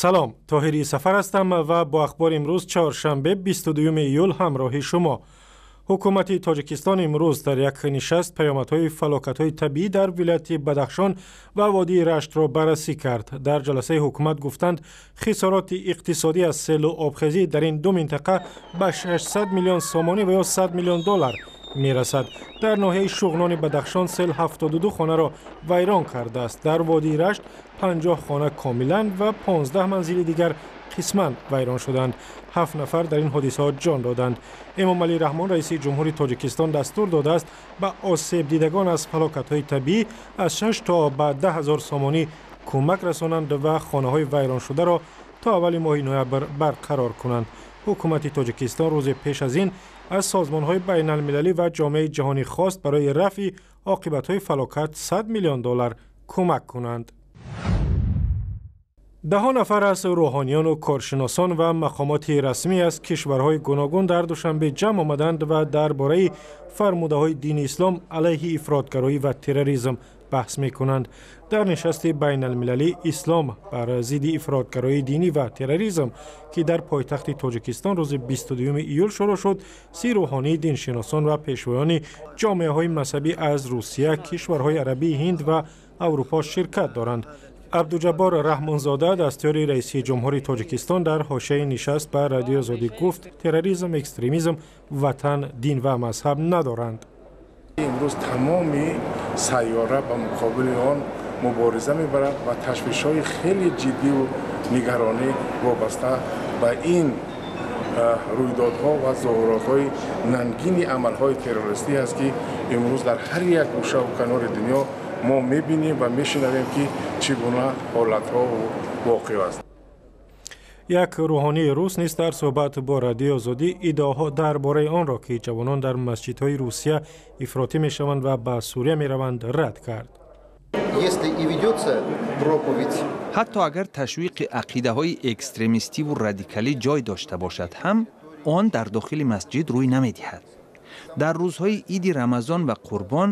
Салом, Тоҳири Сафар ҳастам ва бо ахбори имрӯз, чоршанбе, 22 июл, ҳамроҳи шумо. Ҳукумати Тоҷикистон имрӯз дар як нишаст паёмадҳои фалокатҳои табиӣ дар вилояти Бадахшон ва водии Раштро баррасӣ кард. Дар ҷаласаи ҳукумат гуфтанд, хисороти иқтисодӣ аз селу обхезӣ дар ин ду минтақа ба 600 миллион сомонӣ ва ё 100 миллион доллар мерасад. Дар ноҳияи Шуғнони Бадахшон сел 72 хонаро вайрон кардааст. Дар водии Рашт 50 хона комилан ва 15 манзили дигар қисман вайрон шуданд. Ҳафт нафар дар ин ҳодисаҳо ҷон доданд. Эмомалӣ Раҳмон, раиси ҷумҳури Тоҷикистон, дастур додааст, ба осебдидагон аз фалокатҳои табиӣ аз 6 то ба 10 ҳазор сомонӣ кӯмак расонанд ва хонаҳои вайроншударо то аввали моҳи ноябр барқарор кунанд. Ҳукумати Тоҷикистон рӯзи пеш аз ин аз созмонҳои байналмилалӣ ва ҷомеаи ҷаҳонӣ хост, барои рафъи оқибатҳои фалокат 100 миллион доллар кӯмак кунанд. Даҳо нафар аз рӯҳониёну коршиносон ва мақомоти расмӣ аз кишварҳои гуногун дар Душанбе ҷамъ омаданд ва дар бораи фармудаҳои дини ислом алайҳи ифротгароӣ ва терроризм баҳс мекунанд. Дар нишасти байналмилалӣ «Ислом бар зидди ифротгароии динӣ ва терроризм», ки дар пойтахти Тоҷикистон рӯзи 22 июл шурӯъ шуд, 30 рӯҳонӣ, диншиносон ва пешвоёни ҷомеаҳои мазҳабӣ аз Русия, кишварҳои арабӣ, Ҳинд ва Аврупо ширкат доранд. Абдуҷаббор Раҳмонзода, дастёри раиси ҷумҳури Тоҷикистон, дар ҳошияи нишаст ба Радиои Озодӣ гуфт, терроризм, экстремизм ватан, дин ва мазҳаб надоранд. Имрӯз тамоми сайёра ба муқобили он мубориза мебарад ва ташвишҳои хеле ҷиддиву нигаронӣ вобаста ба ин рӯйдодҳо ва зуҳуротҳои нангини амалҳои террористӣ аст, ки имрӯз дар ҳар як гӯшаву канори дунё мо мебинем ва мешунавем, ки чӣ гуна ҳолатҳову воқеъ аст. Як рӯҳонии рус низ дар суҳбат бо Радиои Озодӣ иддаоҳо дар бораи онро, ки ҷавонон дар масҷидҳои Русия ифротӣ мешаванд ва ба Сурия мераванд, рад кард. Если и ведется проповедь, Ҳатто агар ташвиқи ақидаҳои экстремистиву радикалӣ ҷой дошта бошад ҳам, он дар дохили масҷид рӯй намедиҳад. Дар рӯзҳои иди Рамазон ва Қурбон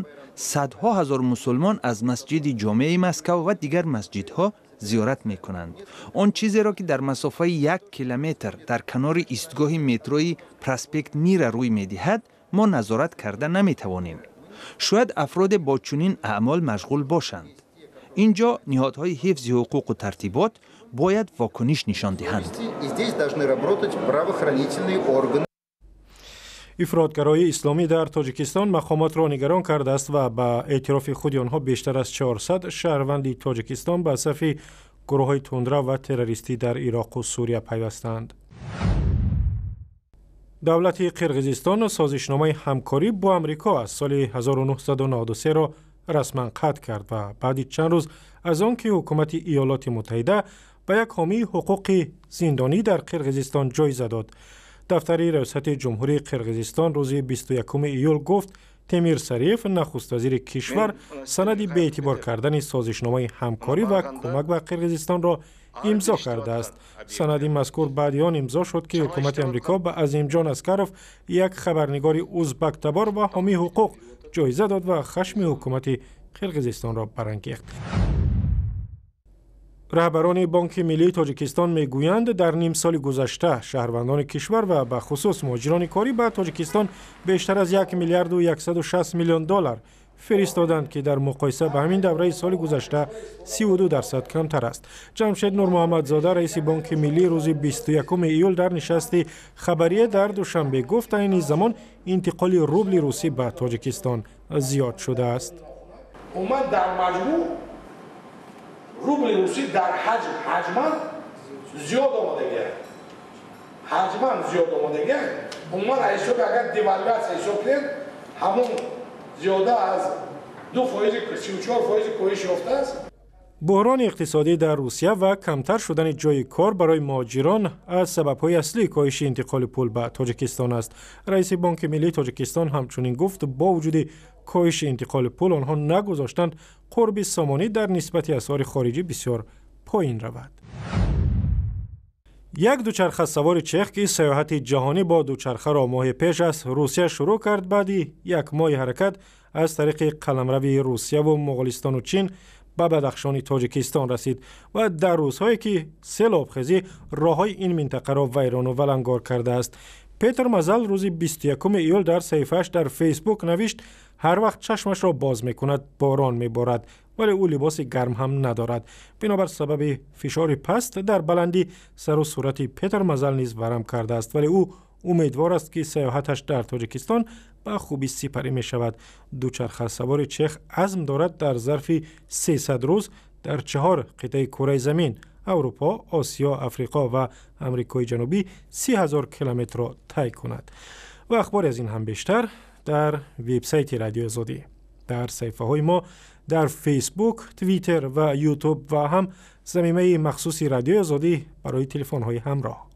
садҳо ҳазор мусулмон аз масҷиди Ҷомеи Москав ва дигар масҷидҳо зиёрат мекунанд. Он чизеро, ки дар масофаи 1 километр дар канори истгоҳи метрои Проспект Мира рӯй медиҳад, мо назорат карда наметавонем. Шояд афроде бо чунин аъмол машғул бошанд. Ин ҷо ниҳодҳои ҳифзи ҳуқуқу тартибот бояд вокуниш нишон диҳанд. И здесь должны работать правоохранительные органы. Ифротгароии исломӣ дар Тоҷикистон мақомотро нигарон кардааст ва ба эътирофи худи онҳо бештар аз 400 шаҳрванди Тоҷикистон ба сафи гурӯҳҳои тундрав ва террористӣ дар Ироқу Сурия пайвастаанд. Давлати Қирғизистон созишномаи ҳамкорӣ бо Амрико аз соли 1993-ро расман қатъ кард ва баъди чанд рӯз аз он ки ҳукумати Иёлоти Муттаҳида ба як ҳомии ҳуқуқи зиндонӣ дар Қирғизистон ҷоиза дод. Дафтари раёсати ҷумҳурии Қирғизистон рӯзи 21 июл гуфт, Темир Сариев, нахуствазири кишвар, санади беэътибор кардани созишномаи ҳамкорӣ ва кӯмак ба Қирғизистонро имзо кардааст. Санади мазкур баъди он имзо шуд, ки ҳукумати Амрико ба Азимҷон Аскаров, як хабарнигори узбактабор ва ҳомии ҳуқуқ, ҷоиза дод ва хашми ҳукумати Қирғизистонро барангехт. Раҳбарони Бонки миллии Тоҷикистон мегӯянд, дар нимсоли гузашта шаҳрвандони кишвар ва бахусус муҳоҷирони корӣ ба Тоҷикистон бештар аз 1 миллиарду 160 миллион доллар фиристоданд, ки дар муқоиса ба ҳамин давраи соли гузашта 32% камтар аст. Ҷамшед Нурмуҳаммадзода, раиси Бонки миллӣ, рӯзи 21 июл дар нишасти хабарие дар Душанбе гуфт, айни замон интиқоли рубли русӣ ба Тоҷикистон зиёд шудааст. Умуман, дар маҷмӯъ рубли русӣ дар ҳаҷм, ҳаҷман зиёд омадагия, ҳаҷман зиёд омадагия. Умуман, ҳисоби агар девальвация ҳисоб кунем, ҳамон зиёда аз 2 фоизи, 34 фоизи коҳиш ёфтааст. Буҳрони иқтисодӣ дар Русия ва камтар шудани ҷойи кор барои муҳоҷирон аз сабабҳои аслии коҳиши интиқоли пул ба Тоҷикистон аст. Раиси Бонки миллии Тоҷикистон ҳамчунин гуфт, бо вуҷуди коҳиши интиқоли пул онҳо нагузоштанд қурби сомонӣ дар нисбати асъори хориҷӣ бисёр поин равад. Як дучархасавори чех, ки саёҳати ҷаҳонӣ бо дучархаро моҳи пеш аз Русия шурӯъ кард, баъди як моҳи ҳаракат аз тариқи қаламрави Русияву Моғолистону Чин Ба Бадахшони Тоҷикистон расид ва дар рӯзҳое ки селобхезӣ роҳҳои ин минтақаро вайрону валангор кардааст. Петр Мазал рӯзи 21 июл дар саҳифааш дар Фейсбук навишт, ҳар вақт чашмашро боз мекунад, борон меборад, вале ӯ либоси гарм ҳам надорад. Бинобар сабаби фишори паст дар баландӣ, сару сурати Петр Мазал низ варам кардааст, вале ӯ умедвор аст, ки саёҳаташ дар Тоҷикистон ба хубӣ сипарӣ мешавад. Дучархасавори чех азм дорад дар зарфи 300 рӯз дар чаҳор қитъаи кураи замин: Аврупо, Осиё, Африқо ва Амрикои Ҷанубӣ 30 000 километрро тай кунад. Ва ахбори аз ин ҳам бештар дар вебсайти Радиои Озодӣ, дар саҳифаҳои мо дар Фейсбук, Твиттер ва Ютуб ва ҳам замимаи махсуси Радиои Озодӣ барои телефонҳои ҳамроҳ.